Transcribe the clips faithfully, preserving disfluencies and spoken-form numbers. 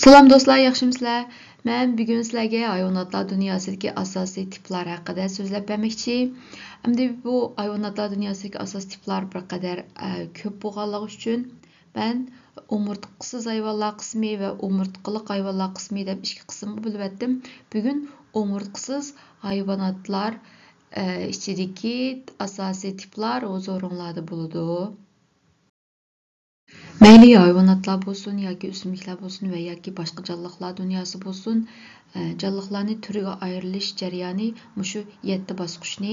سالام دوستلار، ياخشىمۇسىلەر؟ مەن بۈگۈن سىلەرگە ھايۋاناتلار دۇنياسىدىكى ئاساسىي تىپلار ھەققىدە سۆزلەپ بەرمەكچى. ئەمدى بۇ ھايۋاناتلار دۇنياسىدىكى ئاساسىي تىپلار بىر قەدەر، ئە، كۆپ بولغانلىقى ئۈچۈن مەن ئومۇرتقىسىز ھايۋانلار قىسمى ۋە ئومۇرتقىلىق ھايۋانلار قىسمى دەپ ئىككى قىسىمغا بۆلۈۋەتتىم. بۈگۈن ئومۇرتقىسىز ھايۋاناتلار، ئە، ئىچىدىكى ئاساسىي تىپلار ھۇزۇرۇڭلاردا بولىدۇ. مەيلى ھايۋاناتلار بولسۇن ياكى ئۆسۈملۈكلەر بولسۇن ۋە ياكى باشقا جانلىقلار دۇنياسى بولسۇن، ئە، جانلىقلارنى تۈرىگە ئايرىلىش جەريانى مۇشۇ يەتتە باسقۇچنى،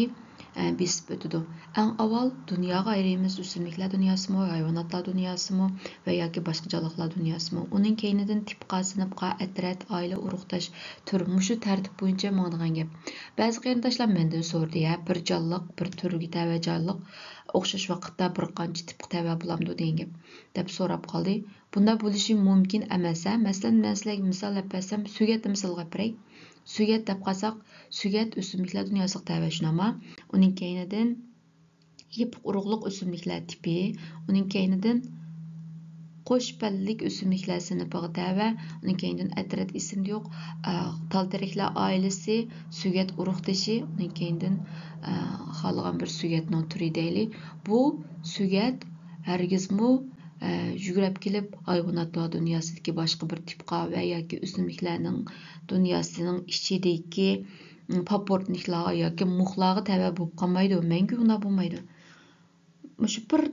ئە، بېسىپ ئۆتىدۇ. ئەڭ ئاۋۋال دۇنياغا ئايرىيمىز، ئۆسۈملۈكلەر دۇنياسىمۇ، ھايۋاناتلار دۇنياسىمۇ ۋە ياكى باشقا جانلىقلار دۇنياسىمۇ. ئۇنىڭ كەينىدىن تىپقا، سىنىپقا، ئەترەت، ئائىلە، ئۇرۇقداش، تۈر، مۇشۇ تەرتىپ بويىچە ماڭىدىغان گەپ. بەزى قېرىنداشلار مەندىن سورىدى، ھە، بىر جانلىق، بىر تۈرگە تەۋە جانلىق ئوخشاش ۋاقىتتا بىر قانچە تىپقا تەۋە بولامدۇ دېگەن گەپ، دەپ سوراپ قالدى. بۇنداق بولۇشى مۇمكىن ئەمەس، ھە؟ مەسىلەن، مەن سىلەرگە مىسال ئەپ بەرسەم، سۆگەتنى مىسالغا ئەپ بېرەي. سۆگەت دەپ قالساق، سۆگەت ئۆسۈملۈكلەر دۇنياسىغا تەۋە شۇنداقمۇ؟ ئۇنىڭ كەينىدىن يېپىق ئۇرۇقلۇق ئۆسۈملۈكلەر تىپى، ئۇنىڭ كەينىدىن قوش پەللىك ئۆسۈملۈكلەر سىنىپىغا تەۋە، ئۇنىڭ كەينىدىن ئەترەت ئېسىمدە يوق، ئا، تال تېرەكلەر ئائىلىسى، سۆگەت ئۇرۇقدىشى، ئۇنىڭ كەينىدىن، ئا، خالىغان بىر سۆگەتنىڭ تۈرى دەيلى. بۇ سۆگەت ھەرگىزمۇ، ئە، يۈگرەپ كېلىپ ھايۋاناتلار دۇنياسىدىكى باشقا بىر تىپقا ۋە ياكى ئۆسۈملۈكلەرنىڭ دۇنياسىنىڭ ئىچىدىكى، م، پاپورتنىكلارغا ياكى مۇخلارغا تەۋە بولۇپ قالمايدۇ. مەڭگۈ ئۇنداق بولمايدۇ. مۇشۇ بىر،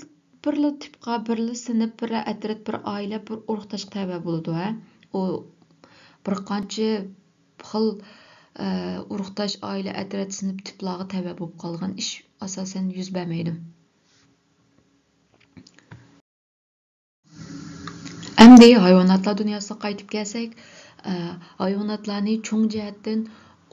بىرلا تىپقا، بىرلا سىنىپ، بىرلا ئەترەت، بىر ئائىلە، بىر ئۇرۇقداشقا تەۋە بولىدۇ، ھە. ئۇ بىر قانچە خىل، ئە، ئۇرۇقداش، ئائىلە، ئەترەت، سىنىپ، تىپلارغا تەۋە بولۇپ قالغان ئىش ئاساسەن يۈز بەرمەيدۇ. ئەمدى ھايۋاناتلار دۇنياسىغا قايتىپ كەلسەك، ئە، ھايۋاناتلارنى چوڭ جەھەتتىن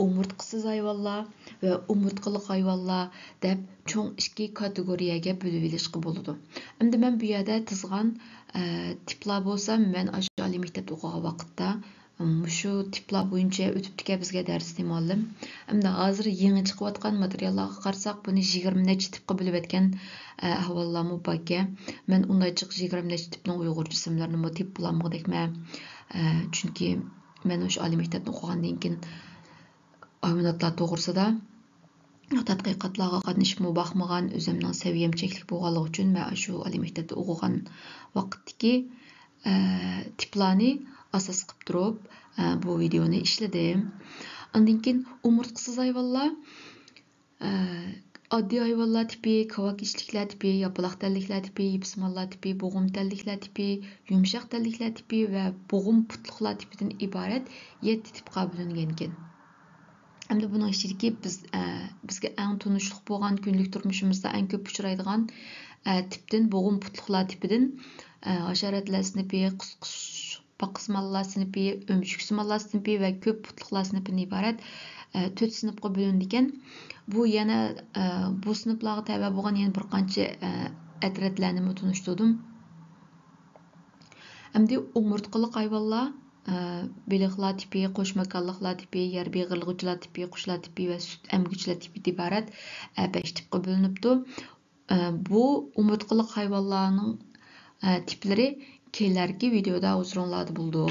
ئومۇرتقىسىز ھايۋانلار ۋە ئومۇرتقىلىق ھايۋانلار دەپ چوڭ ئىككى كاتېگورىيەگە بۆلۈۋېلىشقا بولىدۇ. ئەمدى مەن بۇ يەردە تىزغان، ئە، تىپلار بولسا، مەن ئاشۇ ئالىي مەكتەپتە ئوقۇغان ۋاقىتتا مۇشۇ تىپلار بويىچە ئۆتۈپتىكەن بىزگە دەرستە مۇئەللىم. ئەمدى ھازىر يېڭى چىقىۋاتقان ماتېرىياللارغا قارىساق، بۇنى يىگىرمە نەچچە تىپقا بۆلۈۋەتكەن، ئە، ئەھۋاللارمۇ باركەن. مەن ئۇنداق جىق يىگىرمە نەچچە تىپنىڭ ئۇيغۇرچە ئىسىملىرىنىمۇ تېپىپ بولالمىغۇدەكمەن. ئە، چۈنكى مەن ئاشۇ ئالىي مەكتەپتە ئوقۇغاندىن كېيىن ھايۋاناتلار توغرىسىدا تەتقىقاتلارغا قاتنىشىپمۇ باقمىغان، ئۆزۈمنىڭ سەۋىيەم چەكلىك بولغانلىقى ئۈچۈن مەن ئاشۇ ئالىي مەكتەپتە ئوقۇغان ۋاقىتتىكى، ئە، تىپلارنى ئاساس قىلىپ تۇرۇپ، ئە، بۇ ۋىدېئونى ئىشلىدىم. ئاندىن كېيىن ئومۇرتقىسىز ھايۋانلار، ئە، ئاددىي ھايۋانلار تىپى، كاۋاك ئىچلىكلەر تىپى، ياپىلاق تەنلىكلەر تىپى، يىپسىمانلار تىپى، بوغۇم تەنلىكلەر تىپى، يۇمشاق تەنلىكلەر تىپى ۋە بوغۇم پۇتلۇقلار تىپىدىن ئىبارەت يەتتە تىپقا بۆلۈنگەنىكەن. ئەمدى بۇنىڭ ئىچىدىكى بىز، ئە، بىزگە ئەڭ تونۇشلۇق بولغان، كۈندىلىك تۇرمۇشىمىزدا ئەڭ كۆپ ئۇچرايدىغان، ئە، تىپتىن، بوغۇم پۇتلۇقلار تىپىدىن، ئە، ھاشاراتلار سىنىپى، قۇسقۇچپاقىسىمانلار سىنىپى، ئۆمۈچۈكسىمانلار سىنىپى ۋە كۆپ پۇتلۇقلار سىنىپىدىن ئىبارەت، ئە، تۆت سىنىپقا بۆلۈنىدىكەن. بۇ يەنە، ئە، بۇ سىنىپلارغا تەۋە بولغان يەنە بىر قانچە، ئە، ئەترەتلەرنىمۇ تونۇشتۇردۇم. ئەمدى ئومۇرتقىلىق ھايۋانلار، ئە، بېلىقلار تىپى، قوش ماكانلىقلار تىپى، يەر بېغىرلىغۇچىلار تىپى، قۇشلار تىپى ۋە سۈت ئەمگۈچىلەر تىپىدىن ئىبارەت، ئە، بەش تىپقا بۆلۈنۈپتۇ. ئە، بۇ ئومۇرتقىلىق ھايۋانلارنىڭ، ئە، تىپلىرى كېلەركى ۋىدېئودا ھۇزۇرۇڭلاردا بولىدۇ.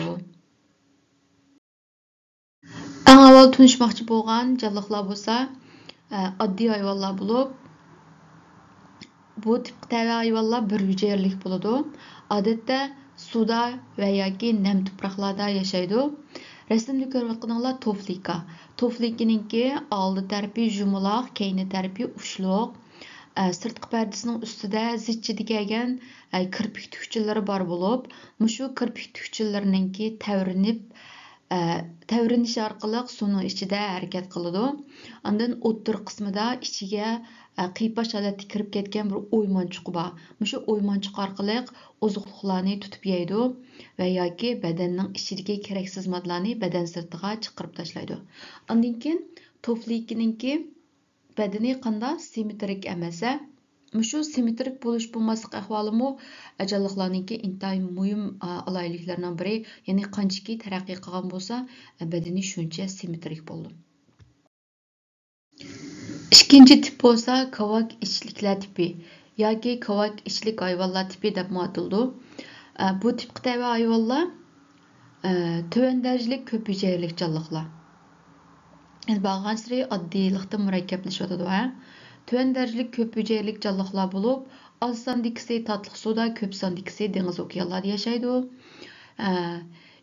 ئەڭ ئاۋۋال تونۇشماقچى بولغان جانلىقلار بولسا، ئە، ئاددىي ھايۋانلار بولۇپ، بۇ تىپقا تەۋە ھايۋانلار بىر ھۈجەيرىلىك بولىدۇ. ئادەتتە سۇدا ۋە ياكى نەم تۇپراقلاردا ياشايدۇ. رەسىمدە كۆرۈۋاتقىنىڭلار توفلىكا. توفلىكىنىڭكى ئالدى تەرىپى يۇمىلاق، كەينى تەرىپى ئۇچلۇق. ئە، سىرتقى پەردىسىنىڭ ئۈستىدە زىچچىدە كەلگەن، ئە، كىرپىك تۈكچىلىرى بار بولۇپ، مۇشۇ كىرپىك تۈكچىلىرىنىڭكى تەۋرىنىپ، ئە، تەۋرىنىشى ئارقىلىق سۇنىڭ ئىچىدە ھەرىكەت قىلىدۇ. ئاندىن ئوتتۇرا قىسمىدا ئىچىگە، ئە، قىيپاش ھالەتتە كىرىپ كەتكەن بىر ئويمانچۇقى بار. مۇشۇ ئويمانچۇق ئارقىلىق ئوزۇقلۇقلارنى تۇتۇپ يەيدۇ ۋە ياكى بەدەننىڭ ئىچىدىكى كېرەكسىز ماددىلارنى بەدەن سىرتىغا چىقىرىپ تاشلايدۇ. ئاندىن كېيىن توفلىكىنىڭكى بەدىنى قانداق سىممېترىك ئەمەس، ھە؟ مۇشۇ سىممېترىك بولۇش بولماسلىق ئەھۋالىمۇ جانلىقلارنىڭكى ئىنتايىن مۇھىم، ئا، ئالاھىدىلىكلىرىنىڭ بىرى. يەنى قانچىكى تەرەققىي قىلغان بولسا، بەدىنى شۇنچە سىممېترىك بولىدۇ. ئىككىنچى تىپ بولسا كاۋاك ئىچلىكلەر تىپى ياكى كاۋاك ئىچلىك ھايۋانلار تىپى دەپمۇ ئاتىلىدۇ. ئە، بۇ تىپقا تەۋە ھايۋانلار، ئە، تۆۋەن دەرىجىلىك كۆپ ھۈجەيرىلىك جانلىقلار. يەنى بارغانسېرى ئاددىيلىقتىن مۇرەككەپلىشىۋاتىدۇ، ھە؟ تۆۋەن دەرىجىلىك كۆپ ھۈجەيرىلىك جانلىقلار بولۇپ، ئاز ساندىكىسى تاتلىق سۇدا، كۆپ ساندىكىسى دېڭىز، ئوكيانلاردا ياشايدۇ. ھە،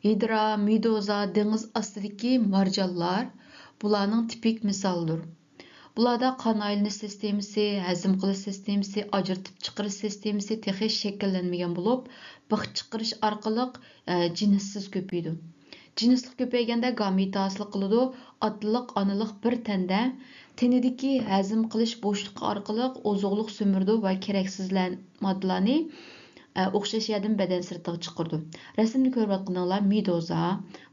ھىدرا، مېدۇزا، دېڭىز ئاستىدىكى مارجانلار بۇلارنىڭ تىپىك مىسالىدۇر. بۇلاردا قان ئايلىنىش سىستېمىسى، ھەزىم قىلىش سىستېمىسى، ئاجرىتىپ چىقىرىش سىستېمىسى تېخى شەكىللەنمىگەن بولۇپ، بىخ چىقىرىش ئارقىلىق، ئە، جىنسسىز كۆپىيىدۇ. جىنسلىق كۆپەيگەندە گامېتا ھاسىل قىلىدۇ، ئاتىلىق، ئانىلىق بىر تەندە تېنىدىكى ھەزىم قىلىش بوشلۇقى ئارقىلىق ئوزۇقلۇق سۈمۈرىدۇ ۋە كېرەكسىز ماددىلارنى ئوخشاش يەردىن بەدەن سىرتىغا چىقىرىدۇ. رەسىمدە كۆرۈۋاتقىنىڭلار مېدۇزا.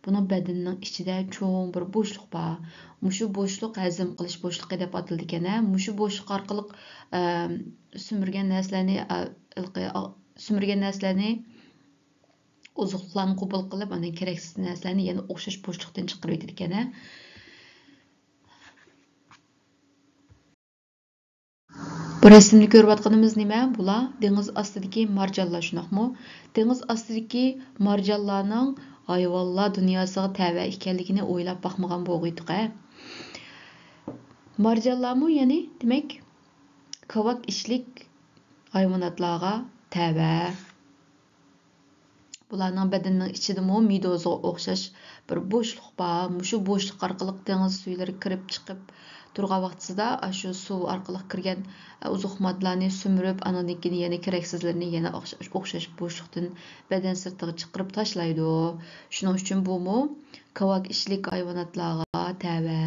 بۇنىڭ بەدىنىنىڭ ئىچىدە چوڭ بىر بوشلۇق بار. مۇشۇ بوشلۇق ھەزىم قىلىش بوشلۇقى دەپ ئاتىلىدىكەن. مۇشۇ بوشلۇق ئارقىلىق، ئە، سۈمۈرگەن نەرسىلەرنى، ئە، ھېلىقى، ئا، سۈمۈرگەن نەرسىلەرنى، ئوزۇقلۇقلارنى قوبۇل قىلىپ، ئاندىن كېرەكسىز نەرسىلەرنى يەنە ئوخشاش بوشلۇقتىن چىقىرىۋېتىدىكەن. بۇ رەسىمنى كۆرۈۋاتقىنىمىز نېمە؟ بۇلار دېڭىز ئاستىدىكى مارجانلار، شۇنداقمۇ؟ دېڭىز ئاستىدىكى مارجانلارنىڭ ھايۋانلار دۇنياسىغا تەۋە ئىكەنلىكىنى ئويلاپ باقمىغان بولغىيتتۇق-ھە. مارجانلارمۇ يەنى، دېمەك، كاۋاك ئىچلىك ھايۋاناتلارغا تەۋە. بۇلارنىڭ بەدىنىنىڭ ئىچىدىمۇ مېدۇزىغا ئوخشاش بىر بوشلۇق بار. مۇشۇ بوشلۇق ئارقىلىق دېڭىز سۈيلىرى كىرىپ چىقىپ تۇرغان ۋاقتىسىدا، ئاشۇ سۇ ئارقىلىق كىرگەن، ئە، ئوزۇق ماددىلارنى سۈمۈرۈپ، ئانىڭدىن كېيىن يەنە كېرەكسىزلىرىنى يەنە ئوخشاش، ئوخشاش بوشلۇقتىن بەدەن سىرتىغا چىقىرىپ تاشلايدۇ. شۇنىڭ ئۈچۈن بۇمۇ كاۋاك ئىچلىك ھايۋاناتلارغا تەۋە.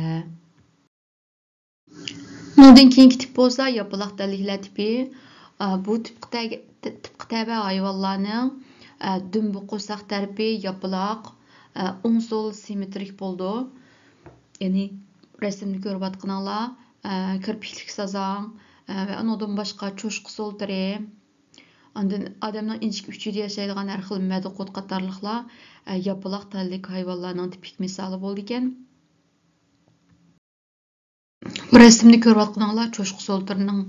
بۇنىڭدىن كېيىنكى تىپ بولسا ياپىلاق تەنلىكلەر تىپى. ئا، بۇ تىپقا تەگە-، تىپقا تەۋە ھايۋانلارنىڭ، ئە، دۈمبە قورساق تەرىپى ياپىلاق، ئە، ئوڭ سول سىممېترىك بولىدۇ. يەنى رەسىمدە كۆرۈۋاتقىنىڭلار، ئە، كىرپىكلىك سازاڭ، ئە، ۋە ئۇنىڭدىن باشقا چوشقا سولتىرى، ئاندىن ئادەمنىڭ ئىنچىكە ئۇچىدا ياشايدىغان ھەر خىل مەدىقۇت قاتارلىقلار، ئە، ياپىلاق تەنلىك ھايۋانلارنىڭ تىپىك مىسالى بولىدىكەن. بۇ رەسىمنى كۆرۈۋاتقىنىڭلار چوشقا سولتىرىنىڭ،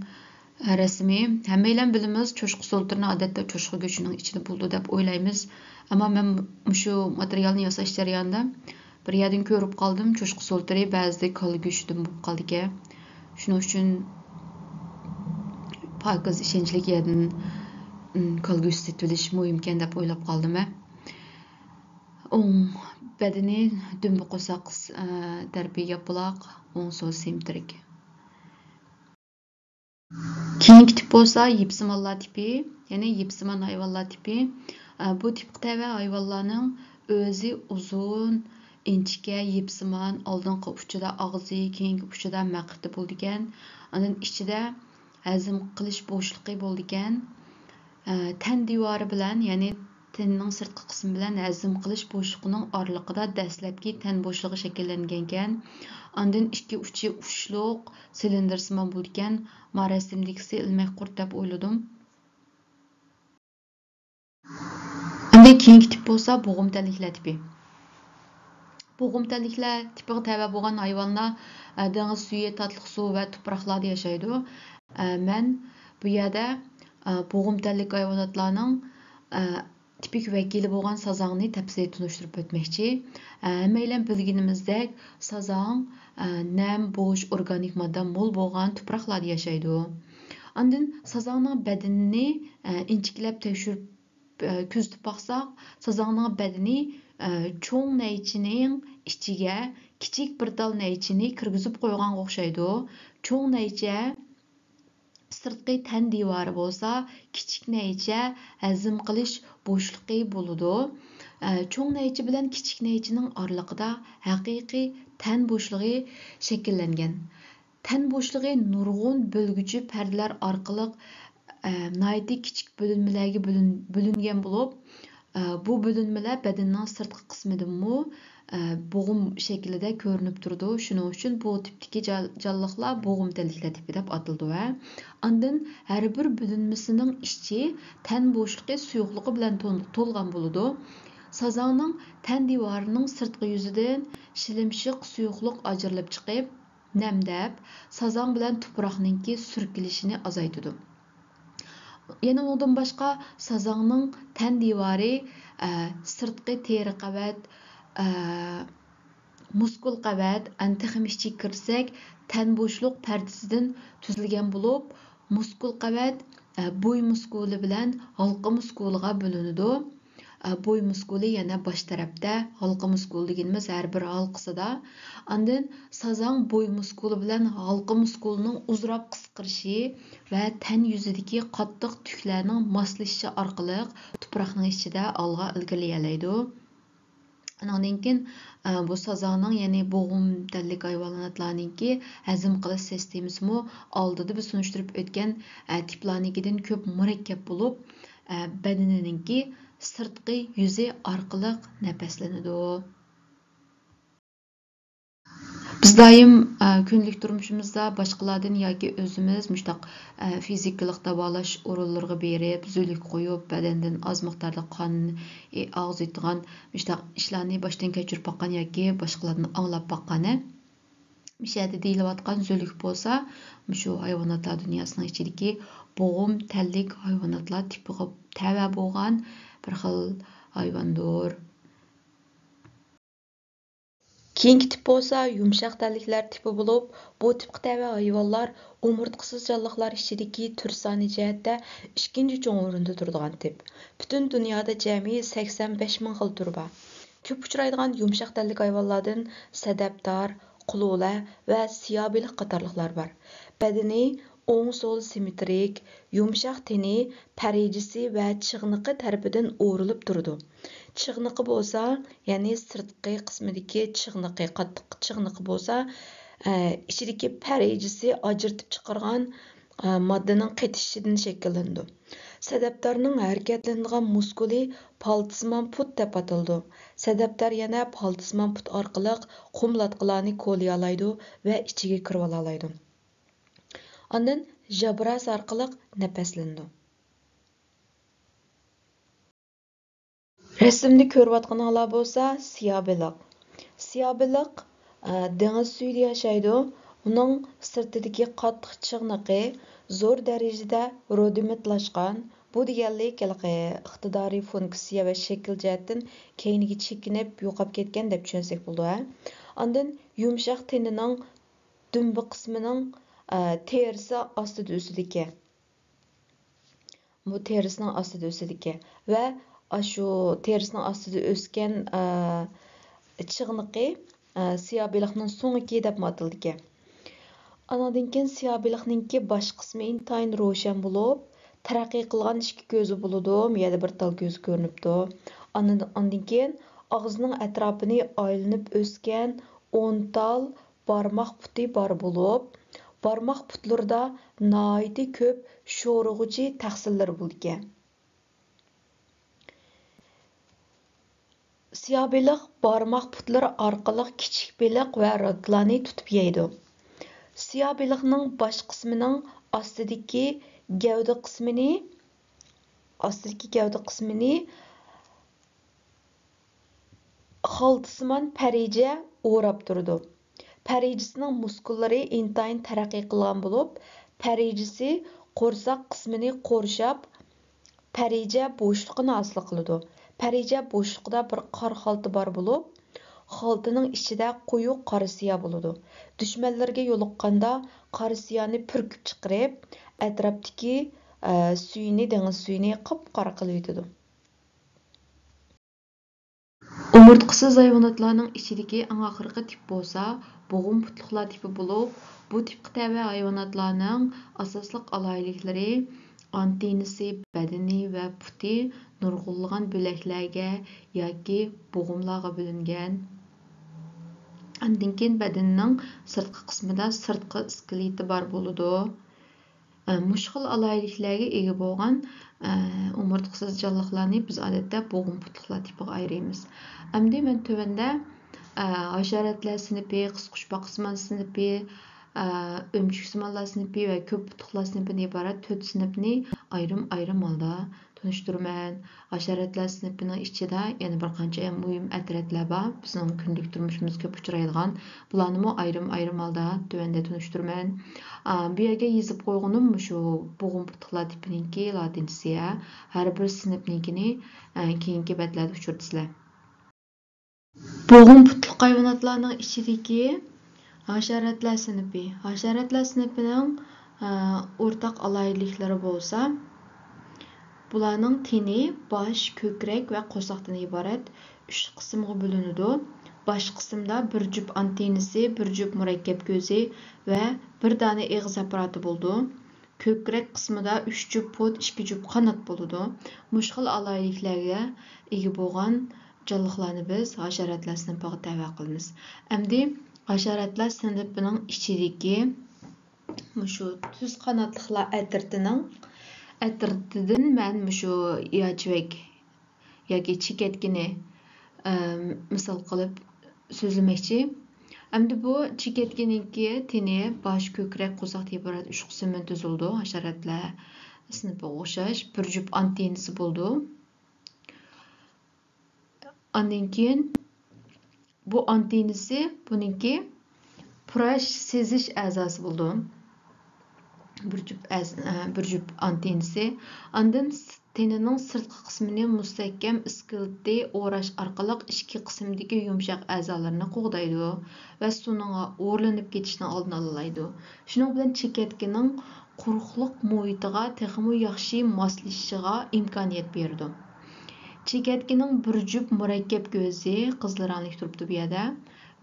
ئە، رەسىمى. ھەممەيلەن بىلىمىز، چوشقا سولتىرىنى ئادەتتە چوشقا گۆشىنىڭ ئىچىدە بولىدۇ دەپ ئويلايمىز. ئەمما مەن مۇشۇ ماتېرىيالنى ياساش جەريانىدا بىر يەردىن كۆرۈپ قالدىم، چوشقا سولتىرى بەزىدە كالا گۆشىدىن بولۇپ قالىدىكەن. شۇنىڭ ئۈچۈن پاكىز، ئىشەنچلىك يەردىن، ئىم، كالا گۆشى سېتىۋېلىش مۇھىمكەن دەپ ئويلاپ قالدىم مەن. ئوڭ بەدىنى دۈمبە قورساق، ئە، تەرىپى ياپىلاق، ئوڭ سول سىممېترىك. كېيىنكى تىپ بولسا يىپسىمانلار تىپى، يەنى يىپسىمان ھايۋانلار تىپى. ئە، بۇ تىپقا تەۋە ھايۋانلارنىڭ ئۆزى ئۇزۇن، ئىنچىكە، يىپسىمان، ئالدىنقى ئۇچىدا ئاغزى، كېيىنكى ئۇچىدا مەقئىتى بولىدىكەن. ئاندىن ئىچىدە ھەزىم قىلىش بوشلۇقى بولىدىكەن. ئە، تەن دىۋارى بىلەن، يەنى تەننىڭ سىرتقى قىسمى بىلەن ھەزىم قىلىش بوشلۇقىنىڭ ئارىلىقىدا دەسلەپكى تەن بوشلۇقى شەكىللەنگەنكەن. ئاندىن ئىككى ئۇچى ئۇچلۇق، سىلىندىرسىمان بولىدىكەن. ما رەسىمدىكىسى ئىلمەك قۇرت دەپ ئويلىدىم. ئەمدى كېيىنكى تىپ بولسا بوغۇم تەنلىكلەر تىپى. بوغۇم تەنلىكلەر تىپىغا تەۋە بولغان ھايۋانلار، ئە، دېڭىز سۈيى، تاتلىق سۇ ۋە تۇپراقلاردا ياشايدۇ. ئە، مەن بۇ يەردە، ئە، بوغۇم تەنلىك ھايۋاناتلارنىڭ، ئە، تىپىك ۋەكىلى بولغان سازاڭنى تەپسىلىي تونۇشتۇرۇپ ئۆتمەكچى. ئە، ھەممەيلەن بىلگىنىمىزدەك، سازاڭ، ئە، نەم، بوش ئورگانىك ماددا مول بولغان تۇپراقلاردا ياشايدۇ. ئاندىن سازاڭنىڭ بەدىنىنى، ئە، ئىنچىكىلەپ تەكشۈرۈپ، ئە، كۆزىتىپ باقساق، سازاڭنىڭ بەدىنى، ئە، چوڭ نەيچىنىڭ ئىچىگە كىچىك بىر تال نەيچىنى كىرگۈزۈپ قويغانغا ئوخشايدۇ. چوڭ نەيچە سىرتقى تەن دىۋارى بولسا، كىچىك نەيچە ھەزىم قىلىش بوشلۇقى بولىدۇ. ئە، چوڭ نەيچە بىلەن كىچىك نەيچىنىڭ ئارىلىقىدا ھەقىقىي تەن بوشلۇقى شەكىللەنگەن. تەن بوشلۇقى نۇرغۇن بۆلگۈچى پەردىلەر ئارقىلىق، ئە، ناھايىتى كىچىك بۆلۈنمىلەرگە بۆلۈن-، بۆلۈنگەن بولۇپ، ئە، بۇ بۆلۈنمىلەر بەدەننىڭ سىرتقى قىسمىدىمۇ، ئە، بوغۇم شەكلىدە كۆرۈنۈپ تۇرىدۇ. شۇنىڭ ئۈچۈن بۇ تىپتىكى جان-، جانلىقلار بوغۇم تەنلىكلەر تىپى دەپ ئاتىلىدۇ. ئاندىن ھەر بىر بۆلۈنمىسىنىڭ ئىچى تەن بوشلۇقى سۇيۇقلۇقى بىلەن تول-، تولغان بولىدۇ. سازاڭنىڭ تەن دىۋارىنىڭ سىرتقى يۈزىدىن شىلىمشىق سۇيۇقلۇق ئاجرىلىپ چىقىپ، نەمدەپ، سازاڭ بىلەن تۇپراقنىڭكى سۈركىلىشىنى ئازايتىدۇ. يەنە ئۇنىڭدىن باشقا، سازاڭنىڭ تەن دىۋارى، ئە، سىرتقى تېرە قەۋەت، ئە، مۇسكۇل قەۋەت، ئەنە تېخىمۇ ئىچىگە كىرسەك، تەن بوشلۇق پەردىسىدىن تۈزۈلگەن بولۇپ، مۇسكۇل قەۋەت، ئە، بوي مۇسكۇلى بىلەن ھالقا مۇسكۇلىغا بۆلۈنىدۇ. ئە، بوي مۇسكۇلى يەنە باش تەرەپتە، ھالقا مۇسكۇلى دېگىنىمىز ھەر بىر ھالقىسىدا. ئاندىن سازاڭ بوي مۇسكۇلى بىلەن ھالقا مۇسكۇلىنىڭ ئۇزراپ قىسقىرىشى ۋە تەن يۈزىدىكى قاتتىق تۈكلەرنىڭ ماسلىشىشى ئارقىلىق تۇپراقنىڭ ئىچىدە ئالغا ئىلگىرىلىيەلەيدۇ. ئانىڭدىن كېيىن، ئە، بۇ سازاڭنىڭ، يەنى بوغۇم تەنلىك ھايۋاناتلارنىڭكى ھەزىم قىلىش سىستېمىسىمۇ ئالدىدا بىز تونۇشتۇرۇپ ئۆتكەن، ئە، تىپلارنىڭكىدىن كۆپ مۇرەككەپ بولۇپ، ئە، بەدىنىنىڭكى سىرتقى يۈزى ئارقىلىق نەپەسلىنىدۇ. بىز دائىم، ئە، كۈندىلىك تۇرمۇشىمىزدا باشقىلاردىن ياكى ئۆزىمىز مۇشۇنداق، ئە، فىزىكىلىق داۋالاش ئورۇنلىرىغا بېرىپ، زۆلۈك قويۇپ، بەدەندىن ئاز مىقداردا قان، ئى، ئاغزىيدىغان مۇشۇنداق ئىشلارنى باشتىن كەچۈرۈپ باققان ياكى باشقىلاردىن ئاڭلاپ باققان، ھە؟ مۇشۇ يەردە دېيىلىۋاتقان زۆلۈك بولسا، مۇشۇ ھايۋاناتلار دۇنياسىنىڭ ئىچىدىكى بوغۇم تەنلىك ھايۋاناتلار تىپىغا تەۋە بولغان بىر خىل ھايۋاندۇر. كېيىنكى تىپ بولسا يۇمشاق تەنلىكلەر تىپى بولۇپ، بۇ تىپقا تەۋە ھايۋانلار ئومۇرتقىسىز جانلىقلار ئىچىدىكى تۈر سانى جەھەتتە ئىككىنچى چوڭ ئورۇندا تۇرىدىغان تىپ. پۈتۈن دۇنيادا جەمئىي سەكسەن بەش مىڭ خىل تۈر بار. كۆپ ئۇچرايدىغان يۇمشاق تەنلىك ھايۋانلاردىن سەدەپدار، قۇلۇلە ۋە سىياھبېلىق قاتارلىقلار بار. بەدىنى ئوڭ-سول سىممېترىك، يۇمشاق تېنى، پەرىجىسى ۋە چىغنىقى تەرىپىدىن ئورىلىپ تۇرىدۇ. چىغنىقى بولسا، يەنى سىرتقى قىسمىدىكى چىغنىقى، قاتتىق چىغنىقى بولسا، ئە، ئىچىدىكى پەرىجىسى ئاجرىتىپ چىقارغان، ئە، ماددىنىڭ قېتىشىشىدىن شەكىللىنىدۇ. سەدەپدارنىڭ ھەرىكەتلىنىدىغان مۇسكۇلى پالتىسىمان پۇت دەپ ئاتىلىدۇ. سەدەپدار يەنە پالتىسىمان پۇت ئارقىلىق قۇملاتقىلارنى كولىيالايدۇ ۋە ئىچىگە كىرىۋالالايدۇ. ئاندىن ژابراس ئارقىلىق نەپەسلىنىدۇ. رەسىمدە كۆرۈۋاتقىنىڭلار بولسا سىياھ بېلىق. سىياھ بېلىق، ئە، دېڭىز سۈيىدە ياشايدۇ. ئۇنىڭ سىرتىدىكى قاتتىق چىغنىقى زور دەرىجىدە رۇدىمېنتلاشقان. بۇ دېگەنلىك، ھېلىقى ئىقتىدارىي فۇنكسىيە ۋە شەكىل جەھەتتىن كەينىگە چېكىنىپ يوقاپ كەتكەن دەپ چۈشەنسەك بولىدۇ، ھە. ئاندىن يۇمشاق تېنىنىڭ دۈمبە قىسمىنىڭ، ئە، تېرىسى ئاستىدا ئۆسىدىكەن. بۇ تېرىسىنىڭ ئاستىدا ئۆسىدىكەن ۋە ئاشۇ تېرىسىنىڭ ئاستىدا ئۆسكەن، ئە، چىغنىقى، ئە، سىياھ بېلىقنىڭ سۆڭىكى دەپمۇ ئاتىلىدىكەن. ئانىڭدىن كېيىن سىياھ بېلىقنىڭكى باش قىسمى ئىنتايىن روشەن بولۇپ، تەرەققىي قىلغان ئىككى كۆزى بولىدۇ، بۇ يەردە بىر تال كۆزى كۆرۈنۈپتۇ. ئاندىن، ئاندىن كېيىن ئاغزىنىڭ ئەتراپىنى ئايلىنىپ ئۆسكەن ئون تال بارماق پۇتى بار بولۇپ، بارماق پۇتلىرىدا ناھايىتى كۆپ شورىغۇچى تەخسىلىرى بولىدىكەن. سىياھ بېلىق بارماق پۇتلىرى ئارقىلىق كىچىك بېلىق ۋە راكلارنى تۇتۇپ يەيدۇ. سىياھ بېلىقنىڭ باش قىسمىنىڭ ئاستىدىكى گەۋدە قىسمىنى، ئاستىدىكى گەۋدە قىسمىنى خالتىسىمان پەرىجە ئوراپ تۇرىدۇ. پەرىجىسىنىڭ مۇسكۇللىرى ئىنتايىن تەرەققىي قىلغان بولۇپ، پەرىجىسى قورساق قىسمىنى قورشاپ، پەرىجە بوشلۇقىنى ھاسىل قىلىدۇ. پەرىجە بوشلۇقىدا بىر قارا خالتا بار بولۇپ، خالتىنىڭ ئىچىدە قويۇق قارا سىيا بولىدۇ. دۈشمەنلىرىگە يولۇققاندا قارا سىيانى پۈركۈپ چىقىرىپ، ئەتراپتىكى، ئە، سۈيىنى، دېڭىز سۈيىنى قاپقارا قىلىۋېتىدۇ. ئومۇرتقىسىز ھايۋاناتلارنىڭ ئىچىدىكى ئەڭ ئاخىرقى تىپ بولسا بوغۇم پۇتلۇقلار تىپى بولۇپ، بۇ تىپقا تەۋە ھايۋاناتلارنىڭ ئاساسلىق ئالاھىدىلىكلىرى ئانتېننىسى بەدىنى ۋە پۇتى نۇرغۇنلىغان بۆلەكلەرگە ياكى بوغۇملارغا بۆلۈنگەن. ئاندىن كېيىن بەدىنىنىڭ سىرتقى قىسمىدا سىرتقى ئىسكىلېتى بار بولىدۇ. ئە، مۇشۇ خىل ئالاھىدىلىكلەرگە ئىگە بولغان، ئە، ئومۇرتقىسىز جانلىقلارنى بىز ئادەتتە بوغۇم پۇتلۇقلار تىپىغا ئايرىيمىز. ئەمدى مەن تۆۋەندە، ئە، ھاشاراتلار سىنىپى، قىسقۇچپاقىسىمان سىنىپى، ئە، ئۆمۈچۈكسىمانلار سىنىپى ۋە كۆپ پۇتلۇقلار سىنىپىدىن ئىبارەت تۆت سىنىپنى ئايرىم-ئايرىم ھالدا تونۇشتۇرىمەن. ھاشاراتلار سىنىپىنىڭ ئىچىدە يەنە بىر قانچە مۇھىم ئەترەتلەر بار، بىزنىڭ كۈندىلىك تۇرمۇشىمىزدا كۆپ ئۇچرايدىغان. بۇلارنىمۇ ئايرىم-ئايرىم ھالدا تۆۋەندە تونۇشتۇرىمەن. ئا، بۇ يەرگە يېزىپ قويغىنىم مۇشۇ بوغۇم پۇتلۇقلار تىپىنىڭكى لاتىنچىسى. ھەر بىر سىنىپنىڭكىنى، ئە، كېيىنكى بەتلەردە ئۇچرىتىسىلەر. بوغۇم پۇتلۇق ھايۋاناتلارنىڭ ئىچىدىكى ھاشاراتلار سىنىپى. ھاشاراتلار سىنىپىنىڭ، ئە، ئورتاق ئالاھىدىلىكلىرى بولسا، بۇلارنىڭ تېنى باش، كۆكرەك ۋە قورساقتىن ئىبارەت ئۈچ قىسىمغا بۆلۈنىدۇ. باش قىسىمدا بىر جۈپ ئانتېننىسى، بىر جۈپ مۇرەككەپ كۆزى ۋە بىر دانە ئېغىز ئاپپاراتى بولىدۇ. كۆكرەك قىسمىدا ئۈچ جۈپ پۇت، ئىككى جۈپ قانات بولىدۇ. مۇشۇ خىل ئالاھىدىلىكلەرگە ئىگە بولغان جانلىقلارنى بىز ھاشاراتلار سىنىپىغا تەۋە قىلىمىز. ئەمدى ھاشاراتلار سىنىپىنىڭ ئىچىدىكى مۇشۇ تۈز قاناتلىقلار ئەترىتىنىڭ، ئەترىتىدىن مەن مۇشۇ ياچىۋەك ياكى چېكەتكىنى، ئەم، مىسال قىلىپ سۆزلىمەكچى. ئەمدى بۇ چېكەتكىنىڭكى تېنى باش، كۆكرەك، قورساقتىن ئىبارەت ئۈچ قىسىمدىن تۈزۈلىدۇ. ھاشاراتلار سىنىپىغا ئوخشاش بىر جۈپ ئانتېننىسى بولىدۇ. ئاندىن كېيىن بۇ ئانتېننىسى بۇنىڭكى پۇراش سېزىش ئەزاسى بولىدۇ. بىر جۈپ ئەز-، ئە، بىر جۈپ ئانتېننىسى. ئاندىن س-، تېنىنىڭ سىرتقى قىسمىنى مۇستەھكەم ئىسكىلىتى ئوراش ئارقىلىق ئىچكى قىسىمدىكى يۇمشاق ئەزالىرىنى قوغدايدۇ ۋە سۇنىڭغا ئورلىنىپ كېتىشنىڭ ئالدىنى ئالالايدۇ. شۇنىڭ بىلەن چېكەتكىنىڭ قۇرۇقلۇق مۇھىتىغا تېخىمۇ ياخشى ماسلىشىشىغا ئىمكانىيەت بېرىدۇ. چېكەتكىنىڭ بىر جۈپ مۇرەككەپ كۆزى، قىزىل رەڭلىك تۇرۇپتۇ بۇ يەردە،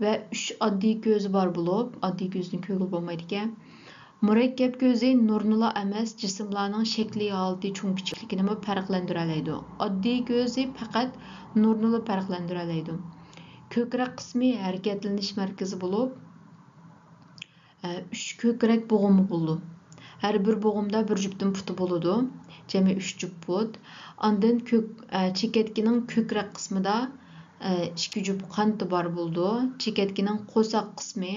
ۋە ئۈچ ئاددىي كۆزى بار بولۇپ، ئاددىي كۆزنى كۆرگىلى بولمايدىكەن. مۇرەككەپ كۆزى نۇرنىلا ئەمەس، جىسىملارنىڭ شەكلى، ھالىتى، چوڭ كىچىكلىكىنىمۇ پەرقلەندۈرەلەيدۇ. ئاددىي كۆزى پەقەت نۇرنىلا پەرقلەندۈرەلەيدۇ. كۆكرەك قىسمى ھەرىكەتلىنىش مەركىزى بولۇپ، ئۈچ كۆكرەك بوغۇمى بولىدۇ. ھەر بىر بوغۇمدا بىر جۈپتىن پۇتى بولىدۇ. جەمئىي ئۈچ جۈپ پۇت. ئاندىن كۆك-، چېكەتكىنىڭ كۆكرەك قىسمىدا ئىككى جۈپ قانىتى بار بولىدۇ. چېكەتكىنىڭ قورساق قىسمى،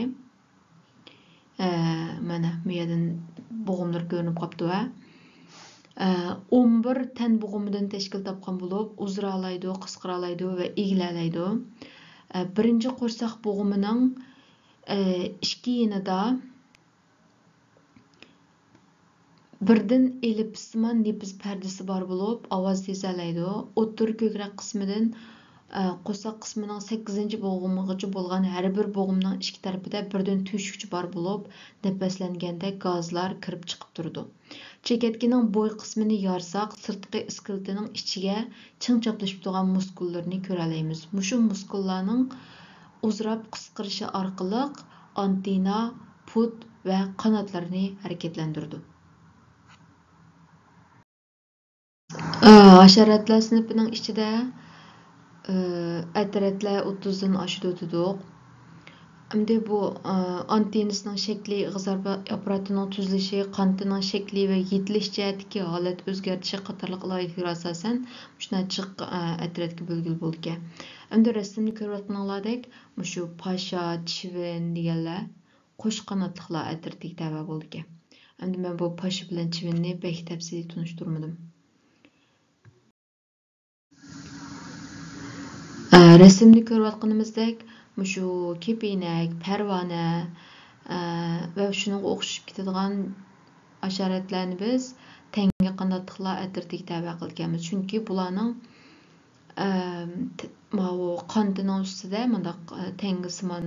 مانا بۇ يەردىن بوغۇملىرى كۆرۈنۈپ قاپتۇ ھە. ئون بىر تەن بوغۇمىدىن تەشكىل تاپقان بولۇپ، ئۇزىرالايدۇ، قىسقىرالايدۇ ۋە ئېگىلەلەيدۇ. بىرىنچى قورساق بوغۇمىنىڭ ئىككى يېنىدا بىردىن ئېلىپسىمان نېپىز پەردىسى بار بولۇپ، ئاۋاز تېزەلەيدۇ. ئوتتۇرا كۆكرەك قىسمىدىن، ئە، قورساق قىسمىنىڭ سەككىزىنچى بوغۇمىغىچە بولغان ھەر بىر بوغۇمنىڭ ئىچكى تەرىپىدە بىردىن تۆشۈكچە بار بولۇپ، نەپەسلەنگەندە گازلار كىرىپ چىقىپ تۇرىدۇ. چېكەتكىنىڭ بوي قىسمىنى يارساق، سىرتقى ئىسكىلىتىنىڭ ئىچىگە چىڭ چاپلىشىپ تۇرغان مۇسكۇللىرىنى كۆرەلەيمىز. مۇشۇ مۇسكۇللارنىڭ ئۇزىراپ قىسقىرىشى ئارقىلىق ئانتېنا، پۇت ۋە قاناتلىرىنى ھەرىكەتلەندۈرىدۇ. ئە، ھاشاراتلار سىنىپىنىڭ ئىچىدە، ئە، ئەترەتلەر ئوتتۇزدىن ئاشىدۇ دېدۇق. ئەمدى بۇ، ئە، ئانتېننىسىنىڭ شەكلى، ئېغىز ئاپپاراتىنىڭ تۈزۈلۈشى، قانىتىنىڭ شەكلى ۋە يېتىلىش جەھەتتىكى ھالەت ئۆزگەرتىشى قاتارلىقلارغا ئاساسەن مۇشۇنداق جىق، ئە، ئەترەتكە بۆلگىلى بولىدىكەن. ئەمدى رەسىمنى كۆرۈۋاتقىنىڭلاردەك مۇشۇ پاشا، چىۋىن دېگەنلەر قوش قاناتلىقلار ئەترىتىگە تەۋە بولىدىكەن. ئەمدى مەن بۇ پاشا بىلەن چىۋىننى بەك تەپسىلىي تونۇشتۇرمىدىم. ئە، رەسىمدە كۆرۈۋاتقىنىمىزدەك، مۇشۇ كېپىنەك، پەرۋانە، ئە، ۋە شۇنىڭغا ئوخشىشىپ كېتىدىغان ھاشاراتلارنى بىز تەڭگە قاناتلىقلار ئەترىتىگە تەۋە قىلىدىكەنمىز. چۈنكى بۇلارنىڭ، ئە، ت-، ماۋۇ قانىتىنىڭ ئۈستىدە مۇنداق، ئە، تەڭگىسىمان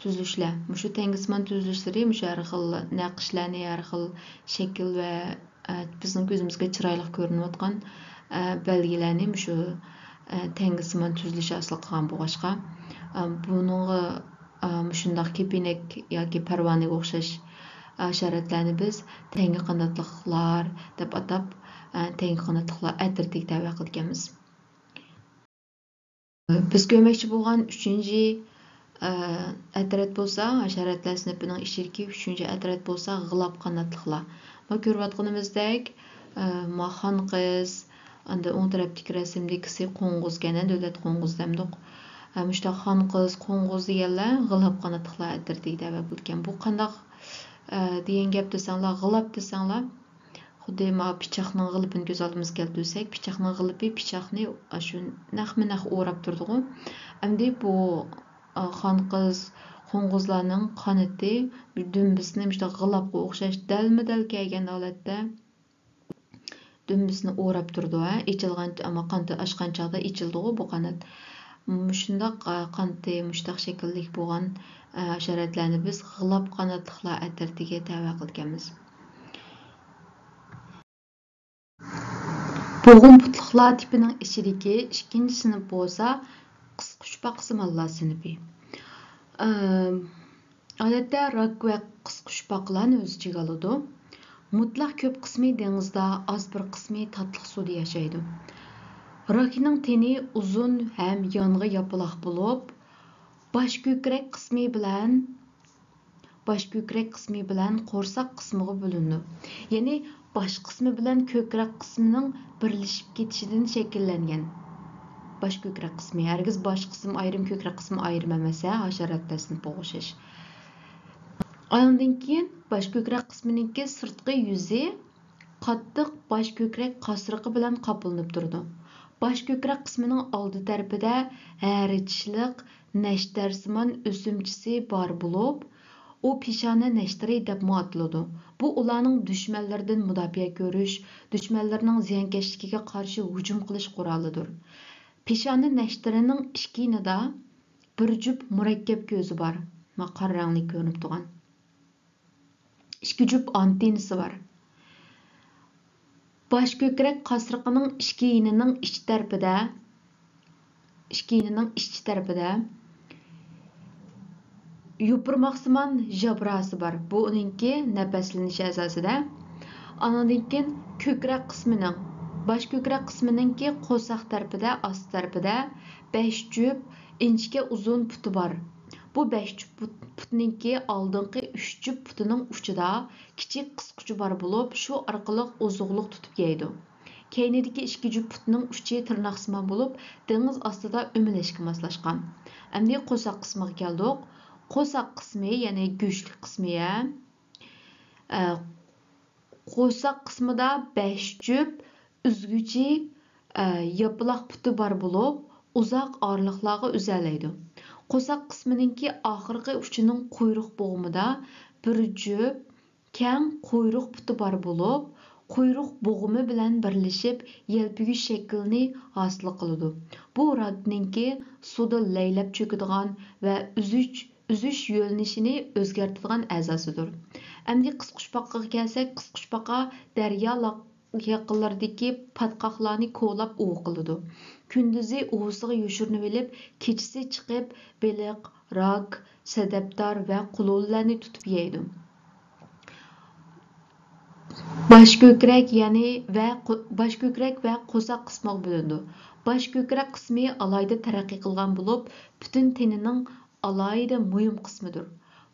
تۈزۈلۈشلەر. مۇشۇ تەڭگىسىمان تۈزۈلۈشلىرى مۇشۇ ھەر خىل نەقىشلەرنى، ھەر خىل شەكىل ۋە ئە، بىزنىڭ كۆزىمىزگە چىرايلىق كۆرۈنۈۋاتقان، ئە، بەلگىلەرنى مۇشۇ، ئە، تەڭگىسىمان تۈزۈلۈش ھاسىل قىلغان بولغاچقا، ئە، بۇنىڭغا، ئە، مۇشۇنداق كېپىنەك ياكى پەرۋانىگە ئوخشاش، ئە، ھاشاراتلارنى بىز تەڭگە قاناتلىقلار دەپ ئاتاپ، ئە، تەڭگە قاناتلىقلار ئەترىتىگە تەۋە قىلىدىكەنمىز. بىز كۆرمەكچى بولغان ئۈچىنچى، ئە، ئەترەت بولسا، ھاشاراتلار سىنىپىنىڭ ئىچىدىكى ئۈچىنچى ئەترەت بولسا غىلاپ قاناتلىقلار. ما كۆرۈۋاتقىنىمىزدەك، ئە، ما خانقىز، ئاندىن ئوڭ تەرەپتىكى رەسىمدىكىسى قوڭغۇزكەن، دۆلەت قوڭغۇزى دەمدۇق. ئە، مۇشۇنداق خانقىز، قوڭغۇز دېگەنلەر غىلاپ قاناتلىقلار ئەترىتىگە تەۋە بولىدىكەن. بۇ قانداق، ئە، دېگەن گەپ دېسەڭلار، غىلاپ دېسەڭلار، خۇددى مانا پىچاقنىڭ غىلىپىنى كۆز ئالدىمىزغا كەلتۈرسەك، پىچاقنىڭ غىلىپى پىچاقنى ئاشۇ نەقمۇ نەق ئوراپ تۇرىدىغۇ. ئەمدى بۇ، ئا، خانقىز، قوڭغۇزلارنىڭ قانىتى دۈمبىسىنى مۇشۇنداق غىلاپقا ئوخشاش دەلمۇ دەل كەلگەن ھالەتتە دۈمبىسىنى ئوراپ تۇرىدۇ، ھە، ئېچىلغان، ئەمما قانىتى ئاچقان چاغدا ئېچىلىدىغۇ بۇ قانات. مۇشۇنداق، ئە، قانىتى مۇشتاق شەكىللىك بولغان، ئە، ھاشاراتلارنى بىز غىلاپ قاناتلىقلار ئەترىتىگە تەۋە قىلىدىكەنمىز. بوغۇم پۇتلۇقلار تىپىنىڭ ئىچىدىكى ئىككىنچى سىنىپ بولسا قىسقۇچپاقسىمانلار سىنىپى. ئەم، ئادەتتە راك ۋە قىسقۇچپاقلارنى ئۆز ئىچىگە ئالىدۇ. مۇتلەق كۆپ قىسمى دېڭىزدا، ئاز بىر قىسمى تاتلىق سۇدا ياشايدۇ. راكنىڭ تېنى ئۇزۇن ھەم يانغا ياپىلاق بولۇپ، باش كۆكرەك قىسمى بىلەن باش كۆكرەك قىسمى بىلەن قورساق قىسمىغا بۆلۈنىدۇ. يەنى باش قىسمى بىلەن كۆكرەك قىسمىنىڭ بىرلىشىپ كېتىشىدىن شەكىللەنگەن. باش كۆكرەك قىسمى، ھەرگىز باش قىسىم ئايرىم، كۆكرەك قىسمى ئايرىم ئەمەس، ھە، ھاشارات دەسسىنىپ ئوخشاش. ئاندىن كېيىن باش كۆكرەك قىسمىنىڭكى سىرتقى يۈزى قاتتىق باش كۆكرەك قاسرىقى بىلەن قاپلىنىپ تۇرىدۇ. باش كۆكرەك قىسمىنىڭ ئالدى تەرىپىدە ھەرىچلىق نەشتەرسىمان ئۆسۈمچىسى بار بولۇپ، ئۇ پېشانە نەشتىرى دەپمۇ ئاتىلىدۇ. بۇ ئۇلارنىڭ دۈشمەنلىرىدىن مۇداپىئە كۆرۈش، دۈشمەنلىرىنىڭ زىيانكەشلىكىگە قارشى ھۇجۇم قىلىش قورالىدۇر. پېشانە نەشتىرىنىڭ ئىككى يېنىدا بىر جۈپ مۇرەككەپ كۆزى بار، ما قارا رەڭلىك كۆرۈنۈپ تۇرغان. ئىككى جۈپ ئانتېننىسى بار. باش كۆكرەك قاسرىقىنىڭ ئىككى يېنىنىڭ ئىچ تەرىپىدە، ئىككى يېنىنىڭ ئىچ تەرىپىدە يوپۇرماقسىمان ژابراسى بار. بۇ ئۇنىڭكى نەپەسلىنىش ئەزاسىدە. ئانىڭدىن كېيىن كۆكرەك قىسمىنىڭ، باش كۆكرەك قىسمىنىڭكى قورساق تەرىپىدە، ئاستى تەرىپىدە بەش جۈپ ئىنچىكە ئۇزۇن پۇتى بار. بۇ بەش جۈپ پۇت-، پۇتنىڭكى ئالدىنقى ئۈچ جۈپ پۇتىنىڭ ئۇچىدا كىچىك قىسقۇچى بار بولۇپ، شۇ ئارقىلىق ئوزۇقلۇق تۇتۇپ يەيدۇ. كەينىدىكى ئىككى جۈپ پۇتنىڭ ئۇچى تىرناقسىمان بولۇپ، دېڭىز ئاستىدا ئۆمىلەشكە ماسلاشقان. ئەمدى قورساق قىسمىغا كەلدۇق. قورساق قىسمى، يەنى گۆشلۈك قىسمى، يە، ئە، قورساق قىسمىدا بەش جۈپ ئۈزگۈچى، ئە، ياپىلاق پۇتى بار بولۇپ، ئۇزاق ئارىلىقلارغا ئۈزەلەيدۇ. قورساق قىسمىنىڭكى ئاخىرقى ئۇچىنىڭ قۇيرۇق بوغۇمىدا بىر جۈپ كەڭ قۇيرۇق پۇتى بار بولۇپ، قۇيرۇق بوغۇمى بىلەن بىرلىشىپ يەلپۈگۈچ شەكلىنى ھاسىل قىلىدۇ. بۇ راكنىڭكى سۇدا لەيلەپ چۆكىدىغان ۋە ئۈزۈش، ئۈزۈش يۆنىلىشىنى ئۆزگەرتىدىغان ئەزاسىدۇر. ئەمدى قىسقۇچپاقىغا كەلسەك، قىسقۇچپاقا دەريا لاق-، يېقىنلىرىدىكى پاتقاقلارنى كولاپ ئۇۋا قىلىدۇ. كۈندۈزى ئۇۋىسىغا يوشۇرۇنۇۋېلىپ، كېچىسى چىقىپ بېلىق، راك، سەدەپدار ۋە قۇلۇلىلەرنى تۇتۇپ يەيدۇ. باش كۆكرەك، يەنى ۋە قو-، باش كۆكرەك ۋە قورساق قىسمىغا بۆلۈنىدۇ. باش كۆكرەك قىسمى ئالاھىدە تەرەققىي قىلغان بولۇپ، پۈتۈن تېنىنىڭ ئالاھىدە مۇھىم قىسمىدۇر.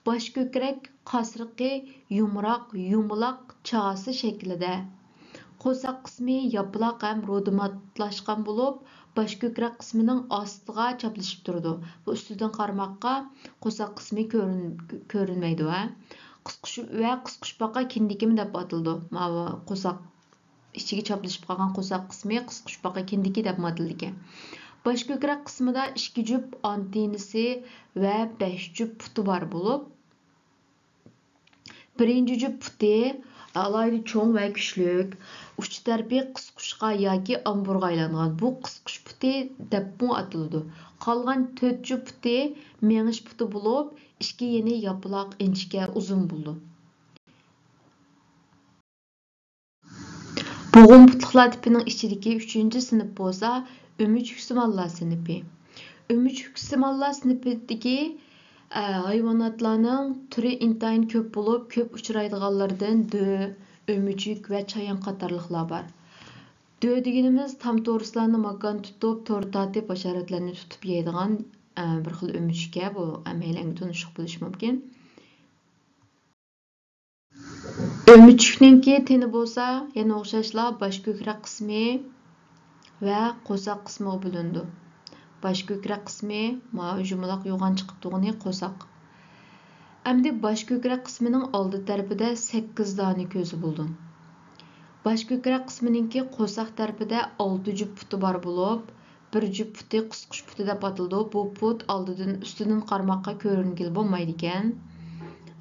باش كۆكرەك قاسرىقى يۇمراق، يۇمىلاق چاسا شەكلىدە. قورساق قىسمى ياپىلاق ھەم رودىماتلاشقان بولۇپ، باش كۆكرەك قىسمىنىڭ ئاستىغا چاپلىشىپ تۇرىدۇ. بۇ ئۈستىدىن قارىماققا قورساق قىسمى كۆرۈن-، كۆرۈنمەيدۇ، ھە. قىسقۇچ-، ۋە قىسقۇچپاقا كىندىكىمۇ دەپ ئاتىلىدۇ. ماۋۇ قورساق ئىچىگە چاپلىشىپ قالغان قورساق قىسمى قىسقۇچپاقا كىندىكى دەپمۇ ئاتىلىدىكەن. باش كۆكرەك قىسمىدا ئىككى جۈپ ئانتېننىسى ۋە بەش جۈپ پۇتى بار بولۇپ، بىرىنچى جۈپ پۇتى ئالاھىدە چوڭ ۋە كۈچلۈك، ئۇچ تەرىپى قىسقۇچقا ياكى ئامبۇرغا ئايلانغان. بۇ قىسقۇچ پۇتى دەپمۇ ئاتىلىدۇ. قالغان تۆت جۈپ پۇتى مېڭىش پۇتى بولۇپ، ئىككى يېنى ياپىلاق، ئىنچىكە، ئۇزۇن بولىدۇ. بوغۇم پۇتلۇقلار تىپىنىڭ ئىچىدىكى ئۈچىنچى سىنىپ بولسا ئۆمۈچۈكسىمانلار سىنىپى. ئۆمۈچۈكسىمانلار سىنىپىدىكى، ئە، ھايۋاناتلارنىڭ تۈرى ئىنتايىن كۆپ بولۇپ، كۆپ ئۇچرايدىغانلىرىدىن دۆ، ئۆمۈچۈك ۋە چايان قاتارلىقلار بار. دۆ دېگىنىمىز تام تورۇسلارنى ماكان تۇتۇپ، تور تارتىپ، ھاشاراتلارنى تۇتۇپ يەيدىغان، ئە، بىر خىل ئۆمۈچۈككە، بۇ ھەممەيلەنگە تونۇشلۇق بولۇشى مۇمكىن. ئۆمۈچۈكنىڭكى تېنى بولسا يەنە ئوخشاشلا باش كۆكرەك قىسمى ۋە قورساق قىسمىغا بۆلۈنىدۇ. باش كۆكرەك قىسمى ماۋۇ يۇمىلاق يوغان چىقىپ تۇرغىنى قورساق. ئەمدى باش كۆكرەك قىسمىنىڭ ئالدى تەرىپىدە سەككىز دانە كۆزى بولىدۇ. باش كۆكرەك قىسمىنىڭكى قورساق تەرىپىدە ئالتە جۈپ پۇتى بار بولۇپ، بىر جۈپ پۇتى قىسقۇچ پۇتى دەپ ئاتىلىدۇ. بۇ پۇت ئالدىدىن، ئۈستىدىن قارىماققا كۆرۈنگىلى بولمايدىكەن.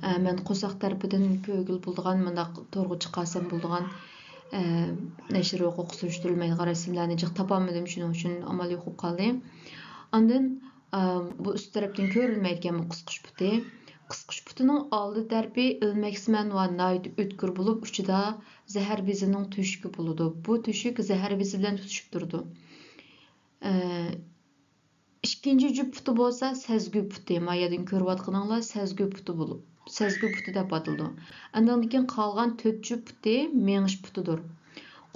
ئە، مەن قورساق تەرىپىدىن كۆرگىلى بولىدىغان، مۇنداق تورغا چىقارسام بولىدىغان، ئە، نەشر ھوقۇقى سۈرۈشتۈرۈلمەيدىغان رەسىملەرنى جىق تاپالمىدىم، شۇنىڭ ئۈچۈن ئامال يوق بولۇپ قالدى. ئاندىن، ئە، بۇ ئۈست تەرەپتىن كۆرۈلمەيدىكەن بۇ قىسقۇچ پۇتى. قىسقۇچ پۇتىنىڭ ئالدى تەرىپى ئىلمەكسىمان ۋە ناھايىتى ئۆتكۈر بولۇپ، ئۇچىدا زەھەر بېزىنىڭ تۆشۈكى بولىدۇ. بۇ تۆشۈك زەھەر بېزى بىلەن تۇتىشىپ تۇرىدۇ. ئە، ئىككىنچى جۈپ پۇتى بولسا سەزگۈ پۇتى. مايادىن كۆرۈۋاتقىنىڭلار سەزگۈ پۇتى بولۇپ، سەزگۈ پۇتى دەپ ئاتىلىدۇ. ئاندىن كېيىن قالغان تۆت جۈپ پۇتى مېڭىش پۇتىدۇر.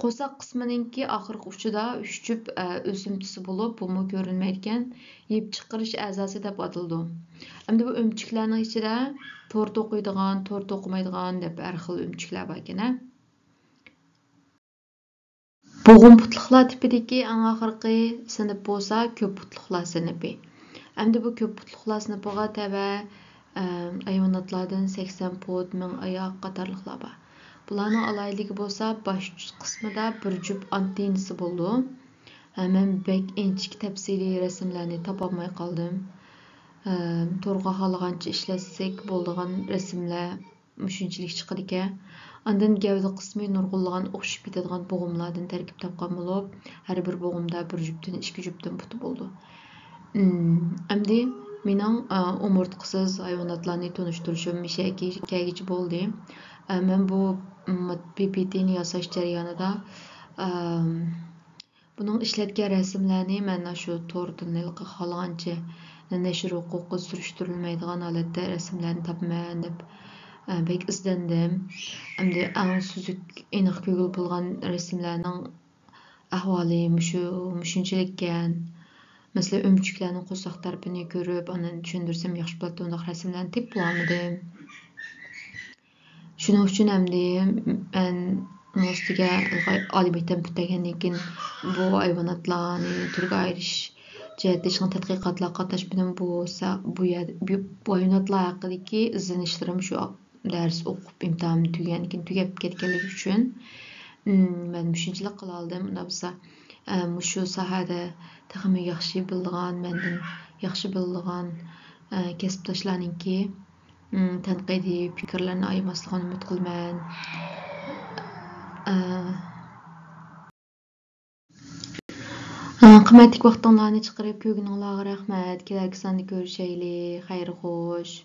قورساق قىسمىنىڭكى ئاخىرقى ئۇچىدا ئۈچ جۈپ، ئە، ئۆسۈمتىسى بولۇپ، بۇمۇ كۆرۈنمەيدىكەن، يىپ چىقىرىش ئەزاسى دەپ ئاتىلىدۇ. ئەمدى بۇ ئۆمۈچۈكلەرنىڭ ئىچىدە تور توقۇيدىغان، تور توقۇمايدىغان دەپ ھەر خىل ئۆمۈچۈكلەر باركەن، ھە. بوغۇم پۇتلۇقلار تىپىدىكى ئەڭ ئاخىرقى سىنىپ بولسا كۆپ پۇتلۇقلار سىنىپى. ئەمدى بۇ كۆپ پۇتلۇقلار سىنىپىغا تەۋە، ئە، ھايۋاناتلاردىن سەكسەن پۇت، مىڭ ئاياق قاتارلىقلار بار. بۇلارنىڭ ئالاھىدىلىكى بولسا باش قىسمىدا بىر جۈپ ئانتېننىسى بولىدۇ. ھە، مەن بەك ئىنچىكە تەپسىلىي رەسىملەرنى تاپالماي قالدىم. ئە، تورغا خالىغانچە ئىشلەتسەك بولىدىغان رەسىملەر مۇشۇنچىلىك چىقىدىكەن. ئاندىن گەۋدە قىسمى نۇرغۇنلىغان ئوخشىشىپ كېتىدىغان بوغۇملاردىن تەركىب تاپقان بولۇپ، ھەر بىر بوغۇمدا بىر جۈپتىن ئىككى جۈپتىن پۇتى بولىدۇ. ئىم، ئەمدى مېنىڭ، ئە، ئومۇرتقىسىز ھايۋاناتلارنى تونۇشتۇرۇشۇم مۇشۇ يەرگە كەلگۈچە بولدى. ئە، مەن بۇ، ئىم، پى پى تىنى ياساش جەريانىدا، ئەم، بۇنىڭ ئىشلەتكەن رەسىملەرنى مەن ئاشۇ توردىن ھېلىقى خالىغانچە نەشر ھوقۇقى سۈرۈشتۈرۈلمەيدىغان ھالەتتە رەسىملەرنى تاپىمەن دەپ، ئە، بەك ئىزدەندىم. ئەمدى ئەڭ سۈزۈك، ئېنىق كۆرگىلى بولغان رەسىملەرنىڭ ئەھۋالى مۇشۇ، مۇشۇنچىلىككەن. مەسىلەن، ئۆمۈچۈكلەرنىڭ قورساق تەرىپىنى كۆرۈپ، ئاندىن چۈشەندۈرسەم ياخشى بولاتتى، ئۇنداق رەسىملەرنى تېپىپ بولالمىدىم. شۇنىڭ ئۈچۈن ئەمدى مەن ئۇنىڭ ئۈستىگە ئالىي مەكتەپنى پۈتتۈرگەندىن كېيىن بۇ ھايۋاناتلارنى تۈرگە ئايرىش جەھەتتە ھېچقانداق تەتقىقاتلارغا قاتناشمىدىم. بۇ بولسا بۇ يەر، بۇ، بۇ ھايۋاناتلار ھەققىدىكى ئىزدىنىشلىرىم شۇ دەرس ئوقۇپ، ئىمتىھاننى تۈگىگەندىن كېيىن تۈگەپ كەتكەنلىكى ئۈچۈن، ئىم، مەن مۇشۇنچىلىك قىلالىدىم. ئۇنداق بولسا، ئە، مۇشۇ ساھەدە تېخىمۇ ياخشى بىلىدىغان، مەندىن ياخشى بىلىدىغان، ئە، كەسىپداشلارنىڭكى، ئىم، تەنقىدىي پىكىرلىرىنى ئايىماسلىقىنى ئۈمىد قىلىمەن. ئە، ئە، قىممەتلىك ۋاقتىڭلارنى چىقىرىپ كۆرگىنىڭلارغا رەھمەت. كېلەركى ساندا كۆرۈشەيلى. خەير خوش.